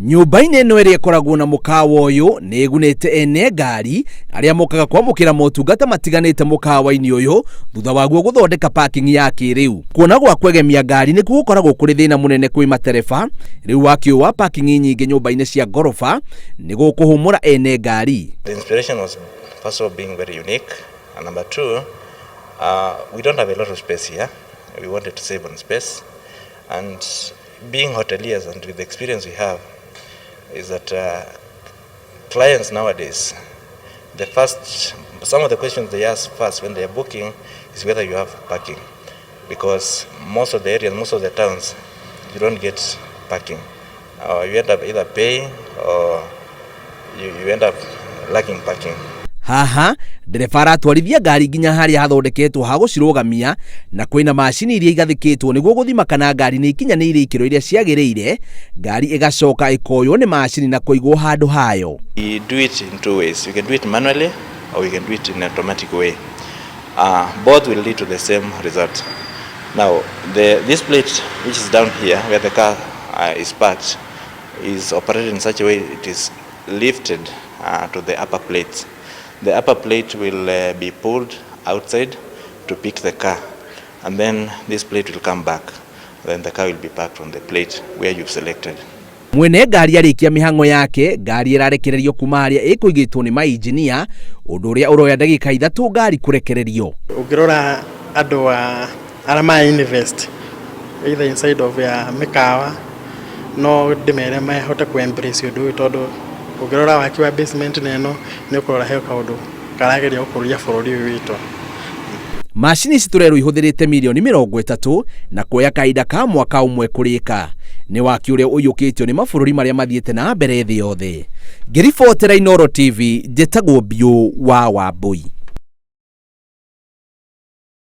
Nyũmba-inĩ ĩno ĩrĩa ĩkoragwo na mũkawa ũyũ nĩ ĩgunĩte ene ngari arĩa mokaga kwamũkĩra motungata matiganĩte mũkawa-inĩ ũyũ thutha waguo gũthondeka parking ya kĩrĩu. Kuona gwa kwegemia ngari nĩkuo gũkoragwo kũrĩ thĩna mũnene kwĩ matereba, rĩu waki ũyũ wa parking nyingĩ nyũmba-inĩ cia ngoroba nĩ gũkũhũmũra ene ngari. The inspiration was first of all being very unique, and number two, we don't have a lot of space here. We wanted to save on space, and being hoteliers and with the experience we have is that clients nowadays, some of the questions they ask first when they are booking is whether you have parking, because most of the areas, most of the towns, you don't get parking. You end up either paying or you end up lacking parking. Haha ndereba aratwarithia ngari nginya harĩa hathondeketwo ha gũcirũgamia na kwĩna macini iria igathĩkĩtwo nĩguo gũthima kana ngari nĩ ikinyanĩirie ikĩro iria ciagĩrĩire. Ngari ĩgacoka ĩkoywo nĩ macini na kũigwo handũ hayo. We do it in two ways. We can do it manually or we can do it in an automatic way. Both will lead to the same result. Now, this plate, which is down here where the car is parked, is operated in such a way it is lifted to the upper plate. The upper plate will be pulled outside to pick the car, and then this plate will come back. Then the car will be parked on the plate where you've selected. Mwene ngari arĩkia mĩhang'o yake, ngari ĩrarekererio kuma harĩa ĩkũigĩtwo nĩ mainjinia, ũndũ ũrĩa ũroya ndagĩka 3 ngari kũrekererio. Ũngĩrora andũ a arĩa ma invest either inside of ya mĩkawa, no ndĩmere mahote ku embrace ũndũ ũyũ, tondũ ũngĩrora waki wa basement na ĩno nĩ ũkũrora he kaũndũ karageria gũkũria bũrũri ũyũ witũ. Macini ici tũrerwo ihũthĩrĩte mirioni 30 na kuoya kahinda ka mwaka ũmwe kũrĩka. Nĩ waki ũrĩa ũiyũkĩtio nĩ mabũrũri marĩa mathiĩte na mbere thĩ yothe. Ngĩribotera Inooro TV, njĩtagwo Biũ wa Wambui.